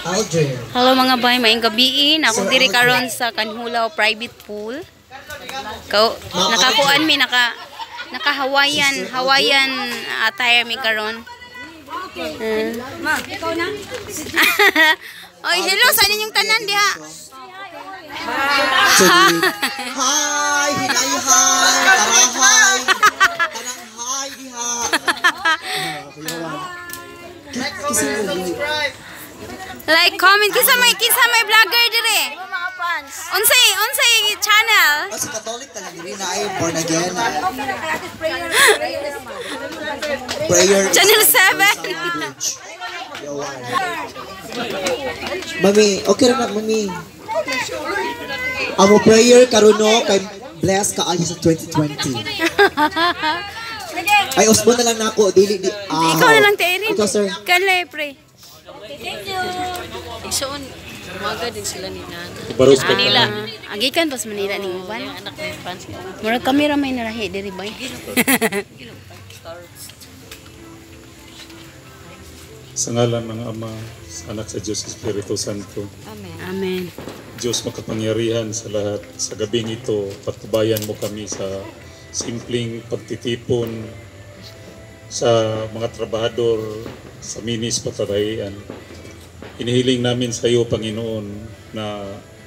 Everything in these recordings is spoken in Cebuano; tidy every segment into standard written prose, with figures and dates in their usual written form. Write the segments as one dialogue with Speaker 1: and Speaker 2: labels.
Speaker 1: Aldrin.
Speaker 2: Hello, mga bay, maayong gabii. Ako
Speaker 1: Sir
Speaker 2: diri
Speaker 1: Aldrin.
Speaker 2: Karon sa Canjulao Private Pool. Kau nakakuan mi, naka Hawaiian
Speaker 1: Sister.
Speaker 2: Hawaiian attire mi karon.
Speaker 3: Ma, ikaw na?
Speaker 2: Oy, hello sa ninyong tanan diha.
Speaker 1: Hi! Hinay hi! Tarahay! Tanang hi diha!
Speaker 2: Like, comment, kinsa may vlogger dire?
Speaker 3: Mga fans.
Speaker 2: Unsay channel?
Speaker 1: Oh, sa Catholic talaga rin na ay born again.
Speaker 3: Prayer, prayer naman.
Speaker 1: Prayer is
Speaker 2: Channel
Speaker 1: the
Speaker 2: 7.
Speaker 1: language. Yawan. Mami, okay ra na, mami. Amo prayer karon no kay bless kaayo sa 2020. Ay, usbo na lang nako dili di. Ah,
Speaker 2: Ikaw na lang, Te Irene.
Speaker 1: Ikaw, sir.
Speaker 2: Kanlay, pre.
Speaker 3: Thank you.
Speaker 4: Igsoon, umaga din sila ni Nana.
Speaker 5: Baros ka.
Speaker 4: Manila.
Speaker 2: Agikan pas Manila ning uban.
Speaker 4: Yung anak na yung fans.
Speaker 2: Murag kami ra may narahi diri bay.
Speaker 4: Stars.
Speaker 5: Sa ngalan ng Ama, sa Anak, sa Diyos Espiritu Santo.
Speaker 4: Amen.
Speaker 2: Amen.
Speaker 5: Diyos makapangyarihan sa lahat, sa gabing ito, patubayan mo kami sa simpleng pagtitipon sa mga trabahador sa Minis Patarayan. Inihiling namin sa iyo, Panginoon, na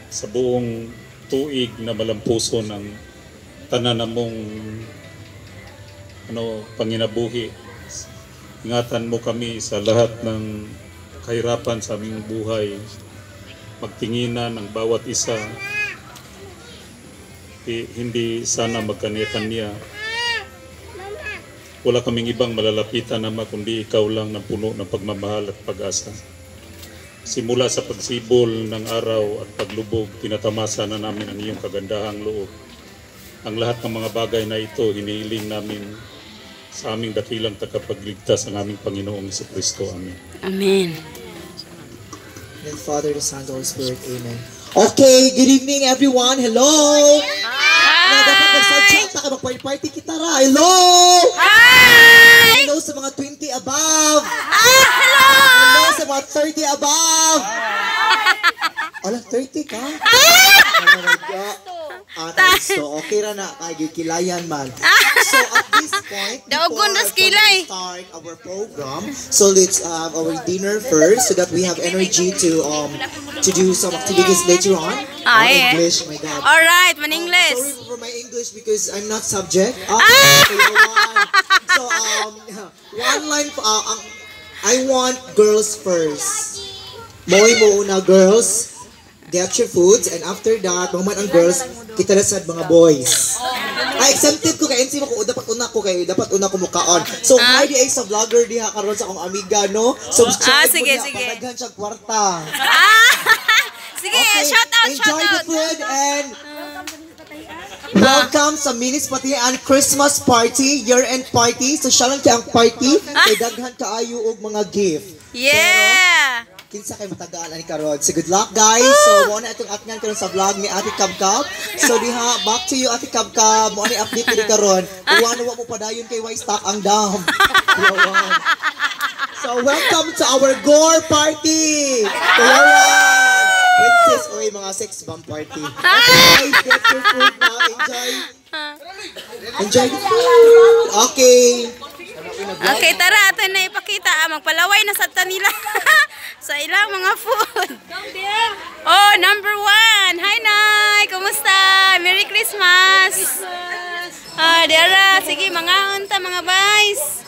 Speaker 5: sa buong tuig na malampuson ang tanan namong panginabuhi. Ingatan mo kami sa lahat ng kahirapan sa aming buhay. Magtinginan ang bawat isa. Hindi sana magkanya-kanya. Wala kaming ibang malalapitan, Ama, kundi ikaw lang na puno ng pagmamahal at pag-asa. Simula sa pagsibol ng araw at paglubog, tinatamasa na namin ang iyong kagandahang loob. Ang lahat ng mga bagay na ito, hinihiling namin sa aming dakilang tagapagligtas, ang aming Panginoong Kristo. Amen.
Speaker 2: Amen.
Speaker 1: The Father, the Son, the Holy Spirit. Amen. Okay, good evening, everyone. Hello! Na dapat mag-chat ta ka, mag-party kita ra. Hello!
Speaker 2: Hi!
Speaker 1: Hello sa mga 20 above!
Speaker 2: Ah, hello!
Speaker 1: Hello sa mga 30 above! Ala, 30 ka? Oh my God. Ah, so okay ra na kay gikilayan man. So at this point,
Speaker 2: Daugon
Speaker 1: before
Speaker 2: ras kilay.
Speaker 1: we start our program, so let's have our dinner first so that we have energy to do some activities later on.
Speaker 2: Ah,
Speaker 1: Oh,
Speaker 2: eh.
Speaker 1: English, my God.
Speaker 2: All right, man English.
Speaker 1: Sorry for my English because I'm not subject. Ah, okay, so one line I want girls first. Moy mo una, girls. Get your foods and after that, mahuman ang girls, kita na sad mga boys. Ay, exempted ko kay NC mo ko dapat una ko mukaon. So, hi di ay sa vlogger diha karon sa akong amiga, no? Subscribe
Speaker 2: Ah, sige,
Speaker 1: mo diha,
Speaker 2: sige.
Speaker 1: padaghan siya kwarta.
Speaker 2: Ah! Sige,
Speaker 1: Okay,
Speaker 2: shout out,
Speaker 1: enjoy
Speaker 2: shout
Speaker 1: the
Speaker 2: out.
Speaker 1: Food and welcome sa Minis Patian Christmas Party, year-end party. So siya lang kay ang party, kay daghan kaayo og mga gift. Kinsa kay matagaan ani karon. So good luck, guys. So mo na itong atngan karon sa vlog ni Ate Kabkab. So diha, back to you, Ate Kabkab. Mo ni update diri karon. Uwan wa mo padayon kay way stock ang dam. Kuyawan. So welcome to our gore party. Kuyawan. Princess oy, mga sex bomb party. Okay, get your food now. Enjoy. Enjoy the food. Okay.
Speaker 2: Okay, tara, ato na ipakita. Ah, magpalaway na sa nila sa ilang mga food. Oh, number one. Hi, Nay. Kumusta? Merry Christmas. Ah, diara. Sige, mga unta, mga bays.